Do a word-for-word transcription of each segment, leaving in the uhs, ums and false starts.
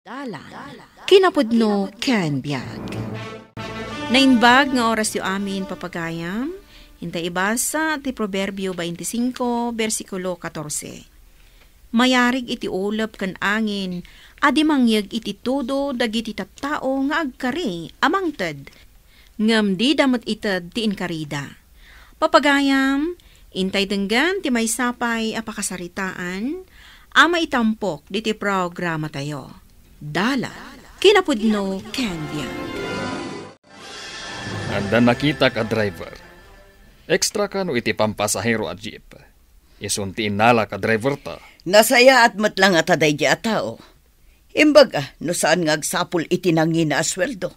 Dalan, kinapudno ken biag. Naimbag nga orasyo amin, papagayam. Intay ibasa ti Proverbio twenty-five, bersikulo katorse. Mayarig iti ulep ken angin a di mangyeg iti tudo dagiti tattao nga agkari a mangted, ngem dida met ited ti inkarida. Papagayam, intay denggen ti maysa pay a pakasaritaan a maitampok ditoy programatayo. Dalan, kinapudno ken biag. Adda nakitak a driver. Extra kano iti pampasahero a jeep. Isun ti innalak a driver ta. Nasayaat met la ngata daydi a tao. Imbaga, no saan nga agsapul iti nangina a sueldo.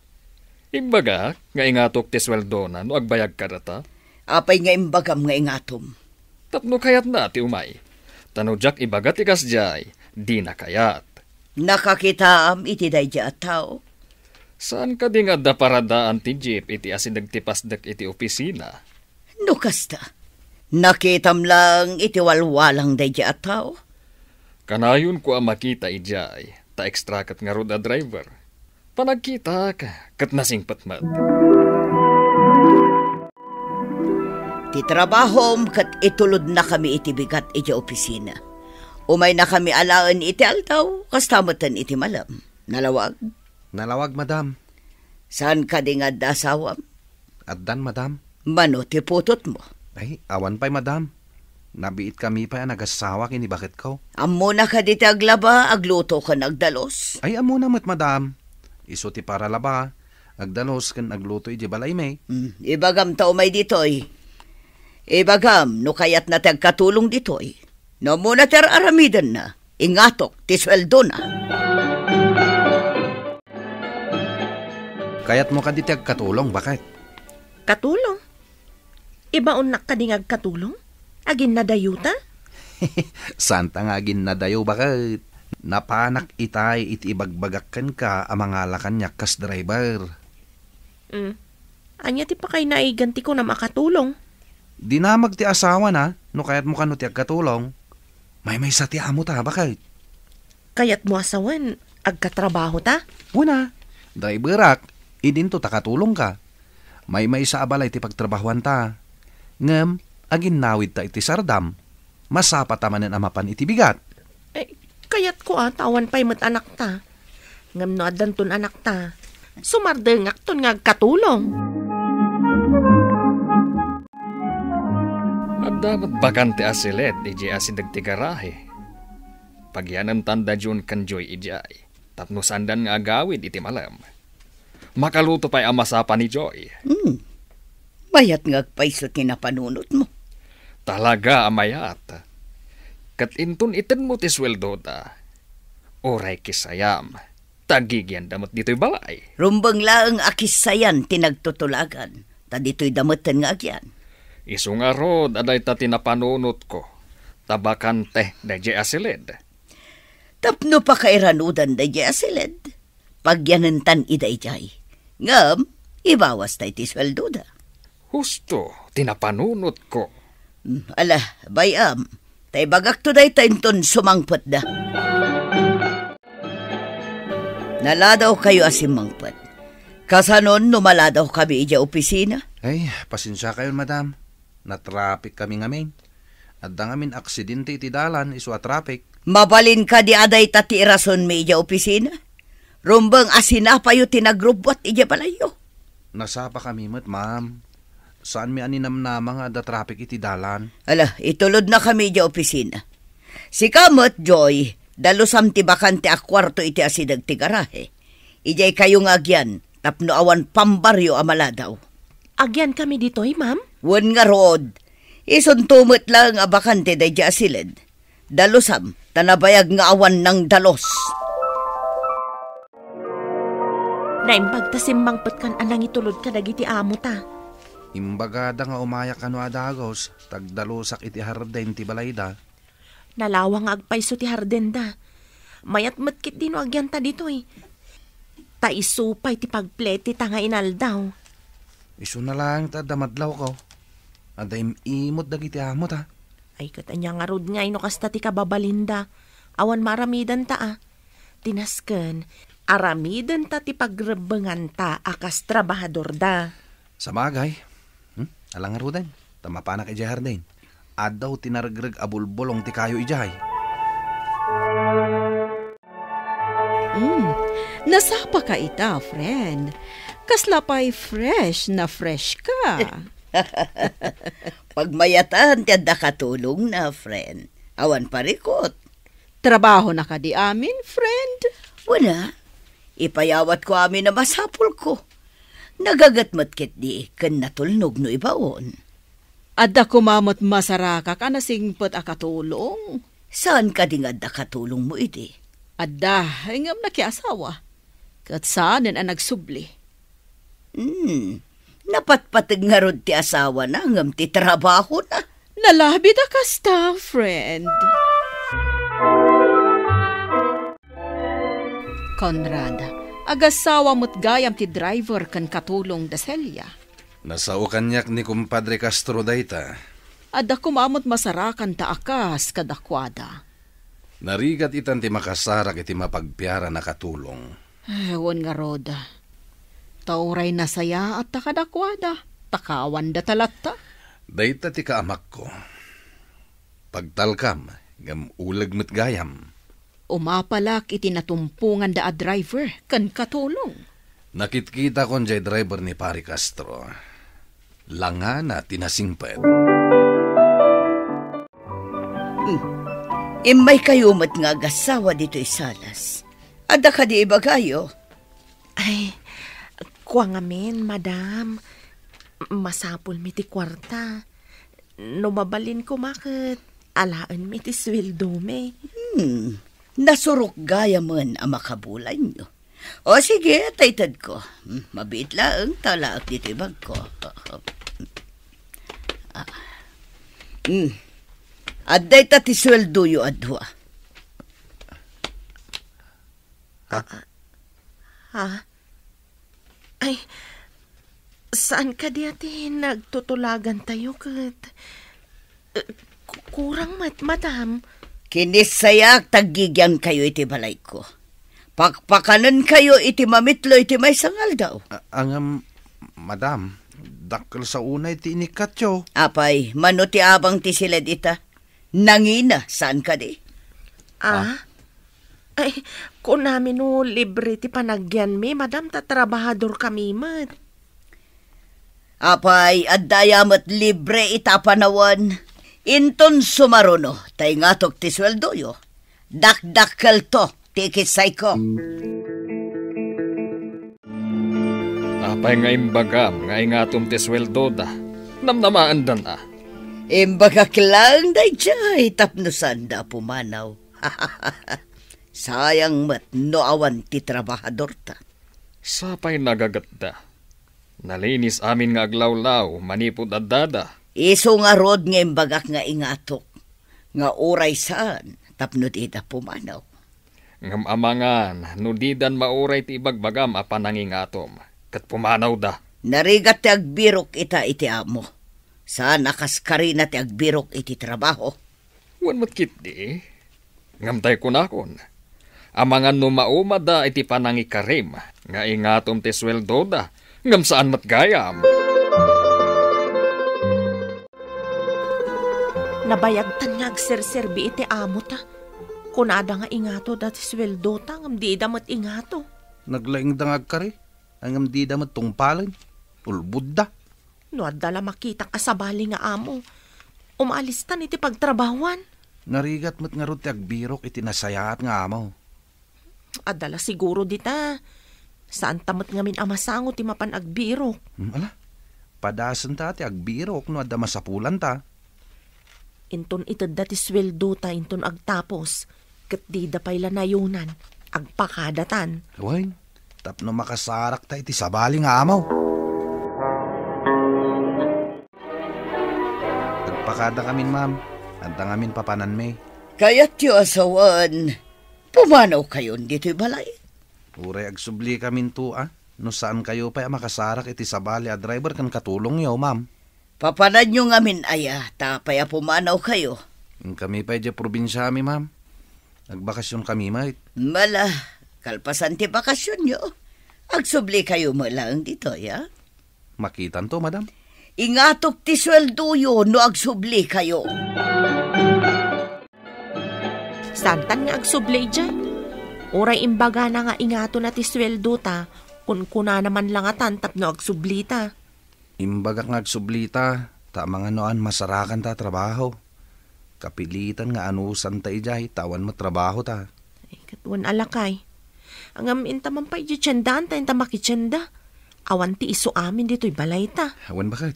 Imbagak nga ingatok ti sueldona no agbayag kadata. Apay nga imbagam nga ingatom? Tapno kayatna ti umay. Ta no diak ibaga ti kasdiay, dina kayat. Nakakitaam iti daydi a tao? Saan kadi nga adda paradaan ti jeep iti asideg ti pasdek iti opisina? No kasta, nakitam lang iti walwalang daydi a tao. Kanayonko a makita idiay, ta extra ket ngarud a driver. Panagkitak, ket nasingpet met. Ti trabahom ket itulodnakami iti bigat iti opisina. Umaynakami alaen iti aldaw, kasta metten iti malem. Nalawag? Nalawag, madam. Saan kadi nga adda asawam? Addan, madam. Mano ti putotmo? Ay, awan pay, madam. Nabiitkami pay a nagassawa ken ni baketko. Ammona kadi ti aglaba, agluto ken agdalus? Ay, ammona met, madam. Isu ti paralaba, agdalus ken agluto idiay balaymi. Hmm, ibagam ta umay ditoy. Ibagam no kayatna ti agkatulong ditoy. No ammona ti ar-aramidenna, ingatok ti sueldona. Kayatmo kadi ti agkatulong, baket? Katulong? Ibaonnak kadi nga agkatulong? Aginnadayota? Saanta nga aginnadayo, baket. Napanak itay iti ibagbagak kenka a mangala kaniak kas driver. Mm. Ania ti pakayna a igan ti kunam a katulong? Dinamag ti asawana, no kayatmo kano ti agkatulong. Maymaysa ti amota, baket. Kayatmo a sawen, agkatrabahota? Wen a, driverak, idinto ta katulongka. Maymaysa a balay ti pagtrabahoanta. Ngem, aginnawidta iti sardam, masapata manen a mapan iti bigat. Eh, kayatko a, ta awan pay met anakta. Ngem no addanton anakta, sumardengakton nga agkatulong. Adda met bakante a siled idiay asideg ti garahe. Pagyanentanda Jun ken Joy idiay tapno saandan nga agawid iti malem. Makaluto pay a masapa ni Joy. Hmm. Mayat nga agpayso ti napanunotmo. Talaga a mayat. Ket inton itedmo ti sueldoda, uray kissayam, ta agigianda met ditoy balay. Rumbeng laeng a kissayan ti nagtutulagan, ta ditoy da metten nga agian. Isu ngarud a dayta ti napanunotko, ta bakante daydiay a siled. Tapno pakairanudan daydiay a siled, pagyanentan ida idiay. Ngem, ibawasta iti sueldoda. Husto ti napanunotko. Hmm, ala, bay-am. Ta ibagakto dayta inton sumangpetda. Naladawkayo a simmangpet. Kasanon no maladawkami idiay opisina? Ay, pasensiakayon, madam. Natraffic kami ngamin. Adda ngamin aksidente iti dalan, isu a traffic. Mabalin kadi a dayta ti irasonmi idiay opisina? Rumbeng a sinapayo ti nagrubbuat idiay balayyo. Nasapa kami met, ma'am. Saanmi a ninamnama nga adda traffic iti dalan. Ala, itulodnakami idiay opisina. Sika met, Joy, dalusam ti bakante a kuarto iti asideg ti garahe. Idiay kayo nga agian, tapno awan pambaryo a maladaw. Agiankami ditoy, ma'am? Wen ngarud, isunto met laeng a bakante daydiay a siled. Dalusam, ta nabayag nga awan nangdalus. Naimbag ta simmangpetkan a nangitulod kadagiti amota. Imbagada nga umayak kano a dagus, ta agdalusak iti hardin ti balayda. Nalawang nga agpayso ti hardinda. Mayat met ketdi no agianta ditoy. Ta isu pay ti pagpletita nga inaldaw. Isuna laeng ta adda madlawko. Adda im-imot dagiti amota. Ay, ket ania ngarud ngay no kasta ti kababalinda? Awan maaramidanta a. Ti nasken, aramidenta ti pagrebbenganta a kas trabahadorda. Sabagay. Hmm? Ala ngaruden, ta mapanak idiay hardin. Addaw ti naregreg a bulbulong ti kayo idiay. Hmm, nasapaka ita, friend. Kasla pay fresh na fresh ka. Pagmayatan ti adda katulongna, friend. Awan parikot. Trabahona kadi amin, friend? Wen a, ipayawatko amin a masapulko. Nagaget met ketdi ken natulnog no ibaon. Adda koma met masarakak a nasingpet a katulong. Saan kadi nga adda katulongmo idi? Adda, ngem nakiasawa. Ket saanen a nagsubli. Hmm. Napatpateg ngarud ti asawana ngem ti trabahona. Nalabit a kasta, friend. Conrad, agassawa met gayam ti driver ken katulong da Celia. Nasao kaniak ni Kumpadre Castro dayta. Adda koma met masarakanta a kas kadakuada. Narigat itan ti makasarak iti mapagpiaran a katulong. Eh, wen ngarud. Ta uray nasayaatta kadakuada, takawanda ta latta. Dayta ti kaamakko. Pagtalkam, ngem uleg met gayam. Umapalak iti natumponganda a driver ken katulong. Nakitkitakon jay driver ni Pari Castro. Langana ti nasingpet. Hmm. Immaykayo met nga agassawa ditoy salas. Adda kadi ibagayo? Ay, kua ngamin, madam. Masapulmi ti kuarta. No mabalin koma ket alaenmi ti sueldomi. Hmm. Nasurok gayamen a makabulayyo. O sige, ta itedko. Hmm, mabiit laeng ta alaek ditoy bagko. Ah. Hmm. Adda ita ti sueldoyo a dua. Ha? Ah, ha? Ay, saan kadi a ti nagtutulagantayo ket, eh, ku-, kurang met, madam. Kinissayak ta aggigiankayo iti balayko. Pakpakanenkayo iti mamitlo iti maysa nga aldaw. A-, ngem, madam, dakkel sa unay ti inikkatyo. Apay, mano ti abang ti siled ita? Nangina, saan kadi? Ah? Ah? Ay, kunami no libre ti panagyanmi, madam, ta trabahadorkami met. Apay, adda aya met libre ita a panawen? Inton sumaruno, ta ingatok ti sueldoyo. Dakdakkelto ti ikissayko. Apay nga imbagam nga ingatom ti sueldoda? Namnamaendan a. Imbagak laeng daydiay tapno saanda a pumanaw. Sayang met no awan ti trabahadorta. Sapay nagagetda. Nalinis amin nga aglawlaw manipud addada. Isu ngarud nga imbagak nga ingatok, nga uray saan tapno dida pumanaw. Ngem amangan no didan mauray ti ibagbagam a panangingatom, ket pumanawda. Narigat ti agbirok ita iti amo. Saan a kas karina ti agbirok iti trabaho. Wen met ketdi, ngem tay kunakon, amangan no maumada iti panangikarim nga ingatom ti sueldoda, ngem saan met gayam. Nabayagtan nga agserserbi iti amota. Kunada nga ingato da ti sueldota, ngem dida met ingato. Naglaingda nga agkari, ngem dida met tungpalen. Ulbodda. No adda la makitak a sabali nga amo, umalistan iti pagtrabahuan. Narigat met ngarud ti agbirok iti nasayaat nga amo. Adda la siguro dita. Saanta met ngamin a masango ti mapan agbirok. Hmm, ala. Padasenta ti agbirok no adda masapulanta. Inton itedda ti sueldota inton agtapos, ket dida pay la nayonan, agpakadatan. Wen, tapno makasarakta iti sabali nga amo. Agpakadakamin, ma'am. Adda ngamin papananmi. Kayatyo a sawen, pumanawkayon ditoy balay? Uray agsublikaminto a, no saankayo pay a makasarak iti sabali a driver ken katulongyo, ma'am. Papananyo ngamin aya, ta apay a pumanawkayo? Inkami pay idiay probinsiami, ma'am. Nagbakasion kami met. Mala, kalpasan ti bakasionyo, agsubli kayo met laeng ditoy, a? Makitanto, madam. Ingatok ti sueldoyo no agsubli kayo. Santan nga agsubli idiay. Uray imbagana nga ingatona ti sueldo ta, kunkunana man la ngatan tapno agsublita. Imbagak nga agsublita, ta amangan no an masarakanta a trabaho. Kapilitan nga anusanta idiay, ta awan met trabaho ta. Ay, ket wen a lakay. Ngem inta man pay idiay tiendaan ta inta makitienda. Awan ti isu amin ditoy balay ta. Wen baket.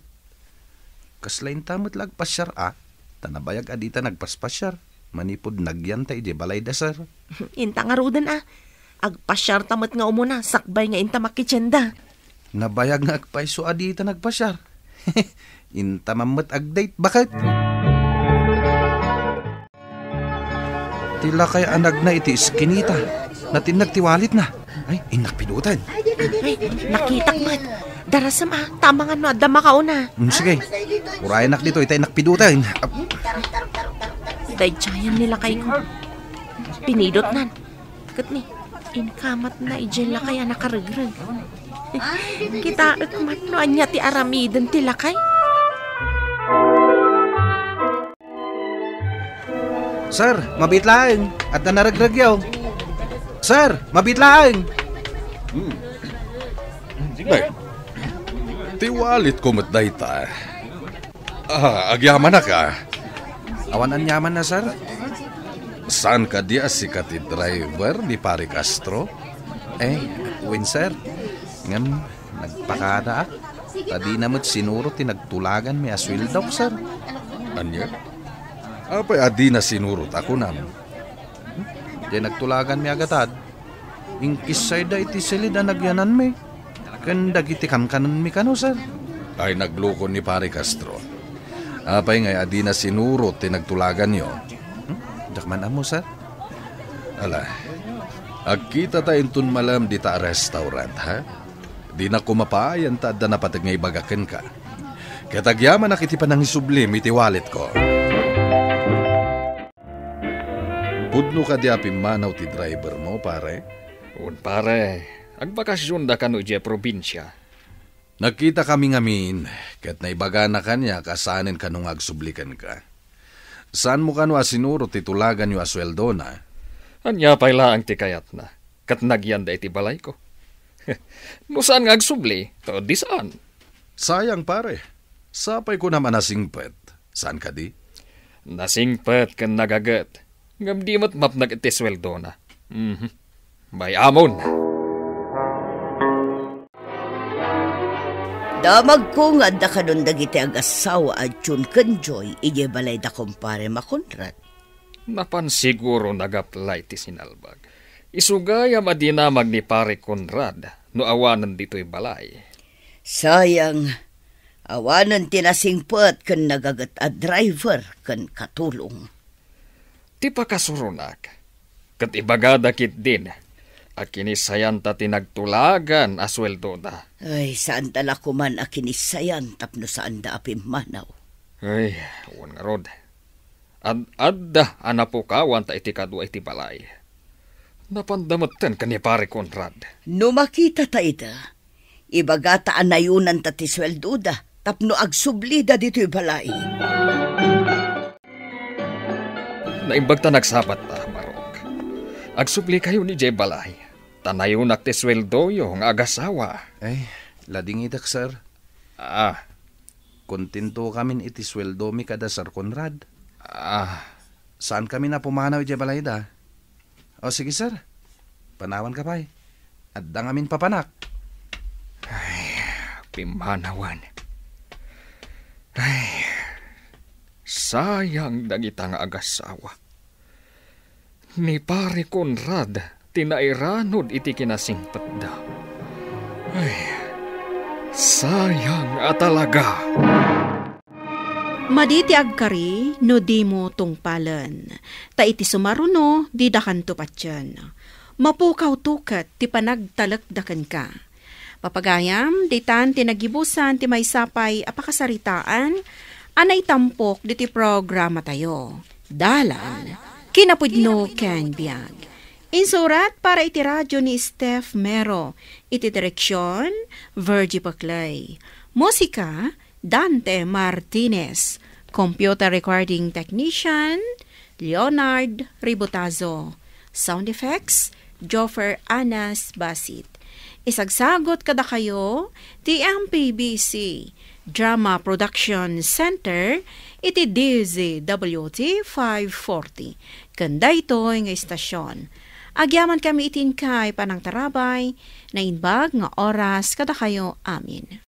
Kasla inta met la agpasiar a, ta nabayag a dita nagpaspasiar. Manipud nagyan ta idiay balay da, sir. Inta ngaruden a. Agpasiar ta met nga umuna, sakbay nga inta makitienda. Nabayag nga agpayso a dita nagpasiar. Inta man met agdate, baket. Ti lakay a nagna iti iskinita. Natinnag ti walitna. Ay, innak piduten. Ay, nakitak met. Darasem a, ta amangan no adda makauna. Mm, sige. Urayenak ditoy, ta innak piduten. Ap- Daydiayen ni lakayko. Pinidotnan. Ket ni, inkamatna idiay lakay a nakaregreg. Kitaek met no ania ti aramiden ti lakay. Sir, mabiit laeng. Adda naregregyo. Sir, mabiit laeng. Hmm. Ay, ti walitko met dayta. Ah, agyamanak a. Awan aniamanna, sir? Saan kadi a sika ti driver ni Pare Castro? Eh, wen, sir. Ngem, nagpakadaak. Ta dina met sinurot ti nagtulaganmi a sueldok, sir. Ania? Apay a dina sinurot a kunam? Diay nagtulaganmi a gatad, inkissayda iti silid a nagyananmi ken dagiti kankanenmi kano, sir. Ay, naglukon ni Pare Castro. Apay ngay a dina sinurot ti nagtulaganyo? Hmm? Diak man ammo, sir. Ala, agkitata inton malem dita a restaurant, ha? Dinak mapaayan ta adda napateg nga ibaga kenka. Ket agyamanak iti panangisublim iti walitko. Pudno kadi a pimmanaw ti drivermo, pare? Wen, pare. Agbakasionda kano idiay probinsia. Nagkitakami ngamin, ket naibagana kaniak a saanen kano nga agsubli kenka. Saanmo kano a sinurot ti tulaganyo a sueldona? Ania pay laeng ti kayatna, ket nagyanda iti balayko. No saan nga agsubli, ta di saan. Sayang, pare. Sapay kunam a nasingpet. Saan kadi? Nasingpet ken nagaget. Ngem di met mapnek iti sueldona. Mhm. Bay-amon. Damagko nga adda kadon dagiti agassawa a Jun ken Joy idiay balayda, kumpare Makonrad. Napan siguro nagaplay ti sinalbag. Isu gayam a dinamag ni Pare Conrad no awanen ditoy balay. Sayang, awanen ti nasingpet ken nagaget a driver ken katulong. Ti pakasuronak, ket ibagada ketdin a kinisayanta ti nagtulagan a sueldoda. Ay, saanta la koman a kinissayan tapno saanda a pimmanaw. Ay, wen ngarud. Ad-adda a napukawanta iti kadua iti balay. Napanda metten ken ni Pare Conrad. No makitata ida, ibagata a nayonanta ti sueldoda tapno agsublida ditoy balay. Naimbag ta nagsabatta, Barok. Agsublikayon idiay balay, ta nayonak ti sueldoyo nga agasawa. Ay, ladingidak, sir. Ah. Kontento kamin iti sueldomi kada Sir Conrad. Ah. Saan kami a pumanaw idiay balayda? O, sige, sir. Panawanka pay. Adda ngamin papanak. Ay, pimmanawan. Ay, sayang dagita nga agasawa. Ni Pare Conrad ti nairanud iti kinasingpetda. Ay, sayang a talaga. Madi ti agkari no dimo tungpalen, ta iti sumaruno, didakanto patien. Mapukawto ket ti panagtalekda kenka. Papagayam, ditan ti nagibusan ti maysa pay a pakasaritaan a naitampok ditoy programatayo. Dalan Kinapudno ken biag. Insurat para iti radyo ni Steph Mero. Iti direksyon, Virgie Paclay. Musika, Dante Martinez. Computer recording technician, Leonard Ributazo. Sound effects, Joffer Anas Basit. Isagsagot kadakayo ti M P B C Drama Production Center iti D Z W T five forty. Ken daytoy nga istasyon. Agyaman kami iti inkay panangtarabay, naimbag nga oras kadakayo amin.